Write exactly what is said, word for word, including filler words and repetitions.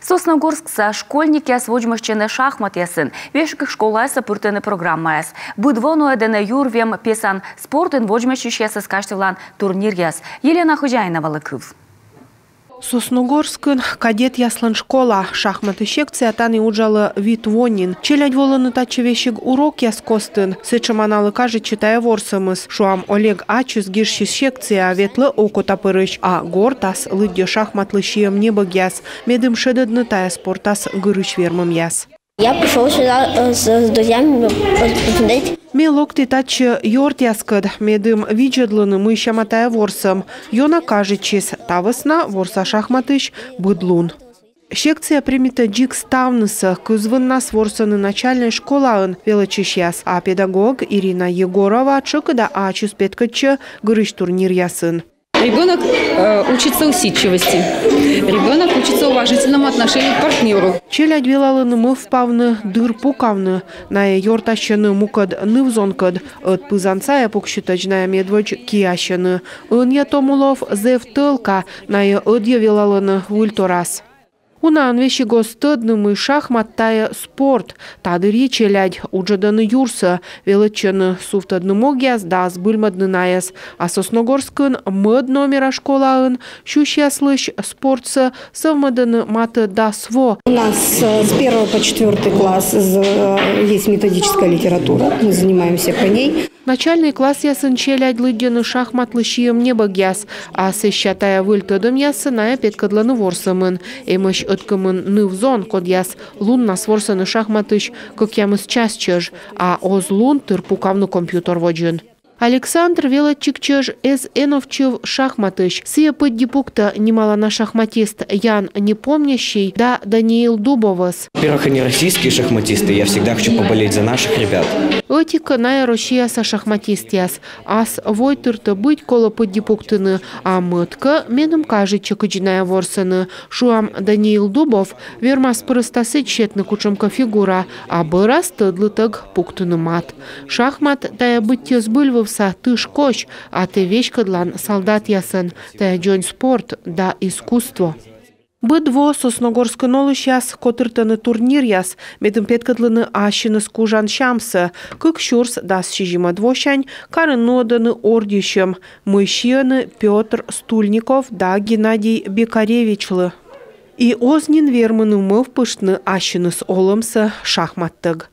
Сосногорскса школьникъяс водзмӧстчӧны шахматъясын. Весиг школаясӧ пыртӧны программаяс. Быд во нуӧдӧны юр вем песан спортын водзмӧстчысьясӧс казьтывлан турниръяс. Елена Хозяиновалы кыв. Сосногорскын кадетъяслӧн школа. Шахматысь секция тані уджалӧ вит во нин. Челядь волӧны татчӧ весиг урокъяс костын. Сэтшӧма налы кажитчӧ тайӧ ворсӧмыс. Шуам, Олег ачыс гижсис секцияӧ, ветлӧ окотапырысь, а гортас лыддьӧ шахматлы сиӧм небӧгъяс, медым шедӧдны тайӧ спортас гырысь вермӧмъяс. Я пришёл сюда, э, с, с друзьями, э, посмотреть. Ме локті татчӧ ёртъяскӧд, медым видзӧдлыны, мыйсяма тайӧ ворсӧм. Ёна кажитчис, та вӧсна ворса шахматысь быд лун. Секция примитӧ дзик ставнысӧ. Кызвыннас ворсӧны начальнӧй школаын велӧдчысьяс, а педагог Ирина Егорова тшӧкыда ачыс петкӧдчӧ гырысь турниръясын. Ребёнок, э, учится усидчивости. Ребёнок учится уважительному отношению к партнёру. Челядь велалӧны мӧвпавны, дыр пукавны. Найӧ ёртасьӧны мукӧд ныв-зонкӧд. Ӧд пызан сайӧ пуксьытӧдз найӧ медводз киасьӧны. Ӧнія том улов зэв тӧлка, найӧ ӧдйӧ велалӧны выльторас. Унаӧн весиг оз тӧдны, мый шахмат — тайӧ спорт. Та дырйи челядь уджӧдӧны юрсӧ, велӧдчӧны сувтӧдны могъяс да збыльмӧдны найӧс. А Сосногорскын мӧд номера школаын сюсьяслысь спортсӧ сӧвмӧдӧны матӧ дас во. У нас, э, с первого по четвёртый класс з-, э, есть методическая литература, мы занимаемся по ней. Начальнӧй классъясын челядь лыддьӧны шахматлы сиӧм небӧгъяс, а сэсся тайӧ выль тӧдӧмъяссӧ найӧ петкӧдлӧны ворсӧмын. Эмӧсь ӧткымын ныв-зон, кодъяс луннас ворсӧны шахматысь кӧкъямыс час чӧж, а оз лун тыр пукавны компьютер водзын. Александр велӧдчиг чӧж эз эновтчыв шахматысь. Сійӧ пыдди пуктӧ нималана шахматист Ян Непомнящий да Даниил Дубовӧс. Во-первых, они российские шахматисты, я всегда хочу поболеть за наших ребят. Ӧти-кӧ, найӧ Россияса шахматистъяс. Ас войтыртӧ быть колӧ пыдди пуктыны, а мӧд-кӧ, меным кажитчӧ, кыдзи найӧ ворсӧны. Шуам, Даниил Дубов вермас пырӧста сідз сетны кутшӧмкӧ фигура, а бӧрас тӧдлытӧг пуктыны мат. Шахмат — тайӧ быттьӧ збыльвывса тыш-кось, а тэ веськӧдлан салдатъясӧн. Тайӧ дзонь спорт да искусство. Быд во Сосногорскын олысьяс котыртӧны турниръяс, медым петкӧдлыны ассьыныс кужан сямсӧ. Кык сюрс дас сизимӧд восянь карын нуӧдӧны ордйысьӧм, мый сиӧны Пётр Стульников да Геннадий Бекаревичлы. И оз нин вермыны мӧвпыштны ассьыныс олӧмсӧ шахматтӧг.